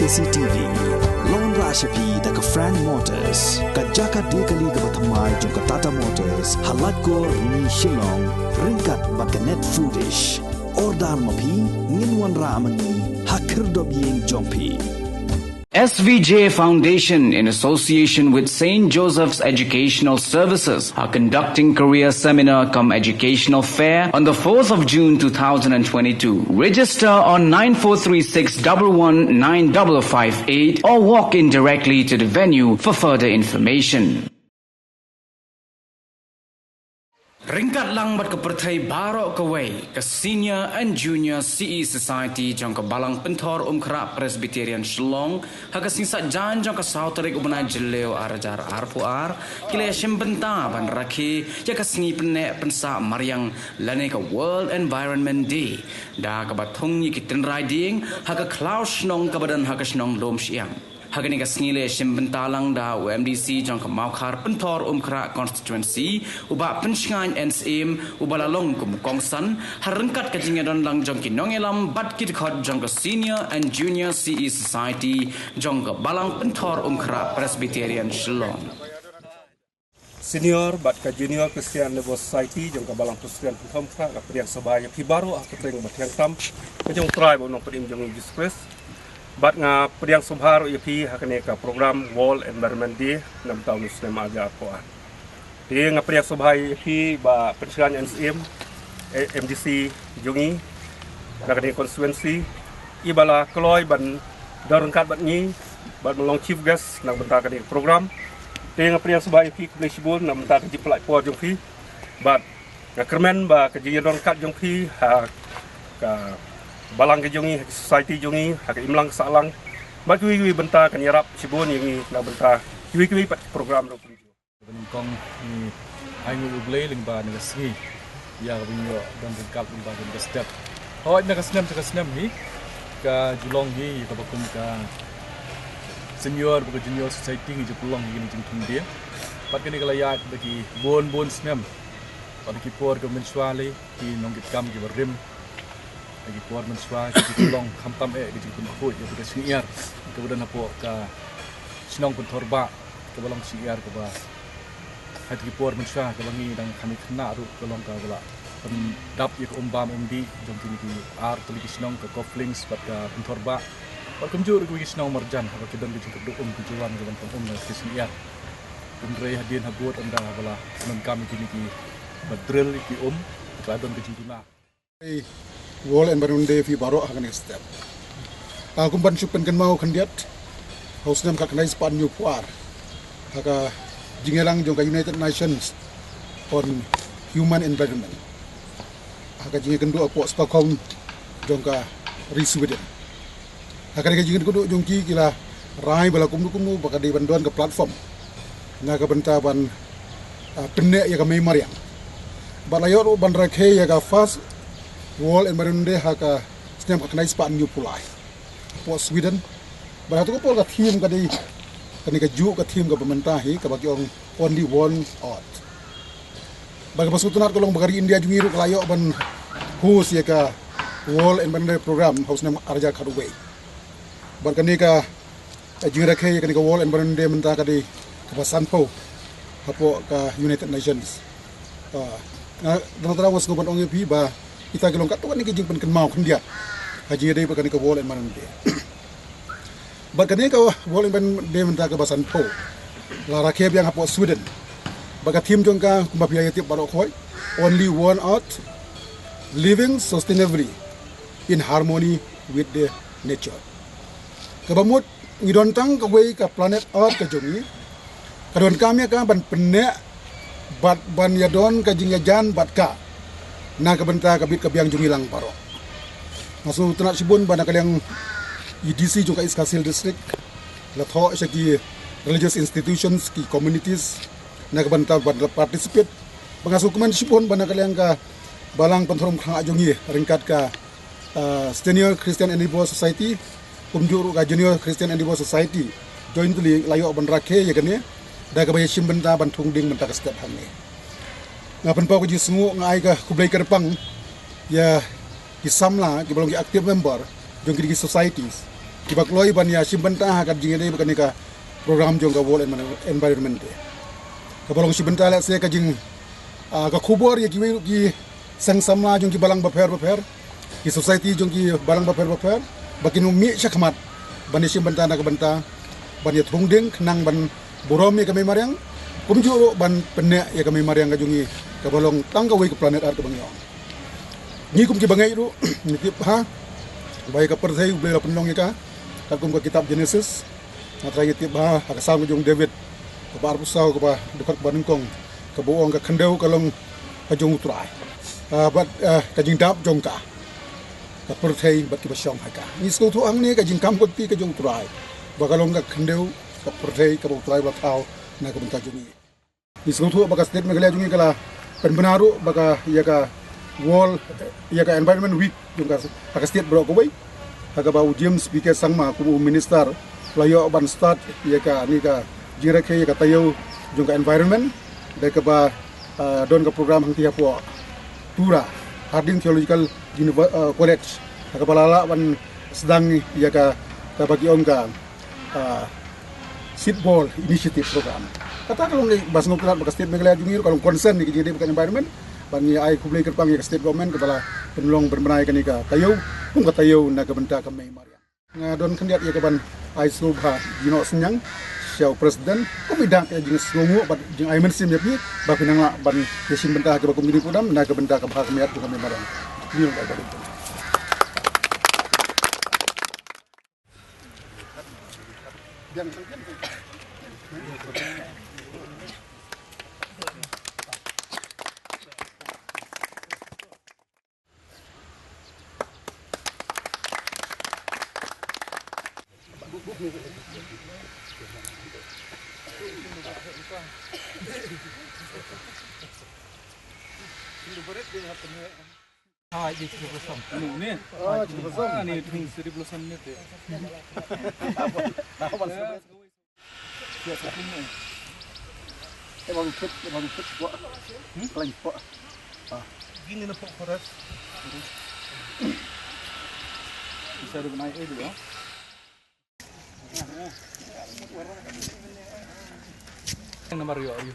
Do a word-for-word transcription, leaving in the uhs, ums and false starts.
C T V. Long ra sha phi da ka Frank Motors, ka jaka de kali kaba thymmai jong ka Tata Motors, ha Laitkor Ni Shillong, ryngkat bad ka Net Foodish. Order ma phi, ngin wanrah ma ngi ha khyrdop ïing jong phi. S V J Foundation, in association with Saint Joseph's Educational Services, are conducting career seminar cum educational fair on the fourth of June two thousand and twenty-two. Register on nine four three six double one nine double five eight or walk in directly to the venue for further information. Ryngkat lang bad ka pyrthei baroh kawei, ka Senior and Junior C E Society jong ka Balang Pynthor Umkhrah Presbyterian Shillong, ha ka sngi Saitjaiñ jong ka saw tarik u bnai Jylliew ar hajar arphew ar, ki la ïashim bynta ban rakhe ïa ka sngi pynneh pynsah mariang lane ka World Environment Day da kaba thung ïa ki tynrai dieng ha ka khlaw shnong kaba don ha ka shnong Lumshyiam. Ha kane ka sngi la ïashim bynta lang da u M D C jong ka Mawkhar Pynthor Umkhrah Constituency, u Bah Pynshngaiñ N Syiem, uba la long kum u kongsan, ha ryngkat ka jingïadon lang jong ki nongïalam bad ki dkhot jong ka Senior and Junior C E Society jong ka Balang Pynthor Umkhrah Presbyterian Shillong. Senior bad ka Junior Christian Endeavour Society jong ka Balang Presbyterian Pynthor Umkhrah, nga pdiang sngewbha ïa phi baroh ha ka kyrteng ba thiang tam ka jong u Trai bad u Nongpynim jong ngi Jisu Khrist. Bad nga pdiang sngewbha ruh ïa phi ha kane ka program World Environment Day na bynta une u snem ar hajar arphew ar. Te nga pdiang sngewbha ïa phi Bah Pynshngaiñ N Syiem, eh, M D C jong ngi na kane ka constituency, iba la kloi ban don ryngkat bad ngi bad ban long chief guest na bynta kane ka program. Te nga pdiang sngewbha ïa phi, khublei shibun na bynta ka jingpynlait por jong phi. Bad nga kyrmen ba ka jingïadon ryngkat jong phi ha ka balang ka jong ngi, ha ka society jong ngi, ha ka imlang ka sahlang, bad kiwei kiwei bynta kan ïarap shibun ïa ngi na bynta kiwei kiwei pat ki program ruh kumjuh. Ba nyngkong ngi ai nguh ïa U Blei lyngba kane ka sngi ïa kaba ngi ïoh don ryngkat lyngba kane ka step. Hooid, na ka snem sha ka snem hi ka ju long hi ïa kaba kum ka Senior bad ka Junior Society ngi ju pynlong hi kine ki jingthung dieng. Bad kane ka la ïaid da ki bun bun snem. Bad da ki por kiba mynshuwa lei, ki nongkitkam kiba rim, da ki por mynshuwa ki ju pynlong khamtam eh ki jingpynkhuid ïa ka shyngiar kaba don hapoh ka shnong Pynthorbah, kaba long shyngiar kaba ha ki por mynshuwa kaba ngi dang kham khynnah ruh ka long kaba la pyndap ïa ka um bam um dih jong kine ki ar tylli ki shnong, ka Coflinx bad ka Pynthorbah. Bad kumjuh ruh kiwei ki shnong marjan haba ki don ki jingkyrduh um, ki ju wan ki ban pang um na ka shyngiar. Hynrei hadien habud ynda ba la pyndonkam ïa kine kiba drill ïa ki um, ka la don ka jingduna. World Environment Day phi baroh ha kane ka step. Nga kwah ban shu pynkynmaw khyndiat, ha u snem khatkhyndai spah hynñiewphew ar, ha ka jingïalang jong ka United Nations on Human Environment, ha ka jingïakynduh hapoh Stockholm jong ka ri Sweden. Ha kane ka jingïakynduh jong ki, ki la rai ba la kumno kumno ba ka dei ban don ka platform na ka bynta ban, ah, pynneh ïa ka mei mariang. Bad la ïoh ruh ban rakhe ïa ka first World Environment Day ha ka snem khatkhyndai spah hynñiewphew lai hapoh Sweden. Bad ha katu ka por ka theme ka dei, kane kajuh ka theme kaba mynta hi kaba ki ong Only One Earth. Bad kaba sngewtynnat ka long ba ka ri India jong ngi ruh ka la ïoh ban host ïa ka World Environment Day Program ha u snem ar hajar khatwei. Bad kane ka, eh, jingrakhe ïa kane ka World Environment Day mynta ka dei kaba sanphew hapoh ka United Nations. Ah, nga, nga, nga sngewbha ban ong ïa phi ba kita ki long katto katne ki jingpynkynmaw khyndiat ha jingïadei bad kane ka World Environment Day. Bad kane ka World Environment Day mynta kaba sanphew la rakhe biang hapoh Sweden. Bad ka theme jong ka kumba phi ïa tip baroh khoit, Only One Earth, Living Sustainably in Harmony with the Nature. Kaba mut ngi don tang kawei ka planet Earth ka jong ngi, ka donkam ïa ka ban pynneh bad ban ïadon ka jingïajan bad ka na ka bynta ka bit ka biang jong ngi lang baroh. Nga sngewtynnat shibun ba na ka liang i D C jong ka East Khasi Hills District la thoh sha ki religious institutions, ki communities na ka bynta ban participate. Bad nga sngewkmen shibun ba na ka liang ka Balang Pynthor Umkhrah jong ngi ryngkat ka, ah, Senior Christian Endeavour Society, kumjuh ruh ka Junior Christian Endeavour Society, jointly la ïoh ban rakhe ïa kane da kaba ïashim bynta ban thung dieng mynta ka step hangne. Nga pynpaw ka jingsngewnguh, nga ai ka khublei kyrpang ïa ki samla kiba long ki active member jong kine ki societies, kiba kloi ban ïa shim bynta ha ka jingïadei bad kane ka program jong ka World Envi-, Environment Day. Kaba long shim bynta lehse ka jing, ah, ka khubor ïa kiwei ki seng samla jong ki balang bapher bapher, ki society jong ki balang bapher bapher, ba kin ym mih shakhmat ban ïa shim bynta na ka bynta ban ïa thung ding khnang ban burom ïa ka mei mariang, kumjuh ruh ban pynneh ïa ka mei mariang ka jong ngi kaba long tang kawei ka planet Earth kaba ngi ong. Ngi kum ki bangeit ruh ngi tip bha ba ïa ka pyrthei U Blei la pynlong ïa ka katkum ka kitab Genesis. Nga trai ngi tip bha ha ka Salm ka jong David kaba arphew saw kaba dkhot kaba nyngkong kaba ong ka khyndew ka long ka jong U Trai. Ah, bad, ah, ka jingdap jong ka, ka pyrthei bad kiba shong ha ka. Ngi sngewthuh hangne ka jingkam kti ka jong U Trai ba ka long ka khyndew, ka pyrthei kaba U Trai u la thaw na ka bynta jong ngi. Ngi sngewthuh ba ka state Meghalaya jong ngi ka la pynbna ruh ba ka ïa ka World, ïa ka Environment Week jong ka ha ka state baroh kawei, ha kaba u James P K Sangma kum u minister la ïoh ban start ïa kane ka jingrakhe ïa ka taïew jong ka environment da kaba, ah, don ka program hangtei hapoh Tura, Harding Theological Univer-, ah, College, ha kaba la lah ban sdang ïa ka, kaba ki ong ka, ah, Seed Ball Initiative Program. Kata ka long ba sngewtynnat ba ka state Meghalaya jong ngi ruh ka long concern ïa ka jingdei bad ka environment. Ban ngi ai khublei kyrpang ïa ka state government kaba la pynlong pynbna ïa kane ka taïew kum ka taïew na ka bynta ka mei mariang. Nga don khyndiat ïa ka ban ai sngewbha jingnoh synñiang sha u president kum i dak ïa jingsngewnguh bad jingai mynsiem ïa phi ba phi nang lah ban ïa shim bynta ha kaba kum kine ki program na ka bynta ka bha ka miat jong ka mei mariang. Ngi long dei ba dei. Ah, ini cherry blossom. Ini, ini. Ah, cherry blossom. Ah, ini cherry blossom ini tuh. Eh, bang, fit, eh, bang, fit, buat. Hmm? Kalian buat. Ah. Gini na pok koras. Bisa ada naik eh dulu. Yang nomor yo, yo.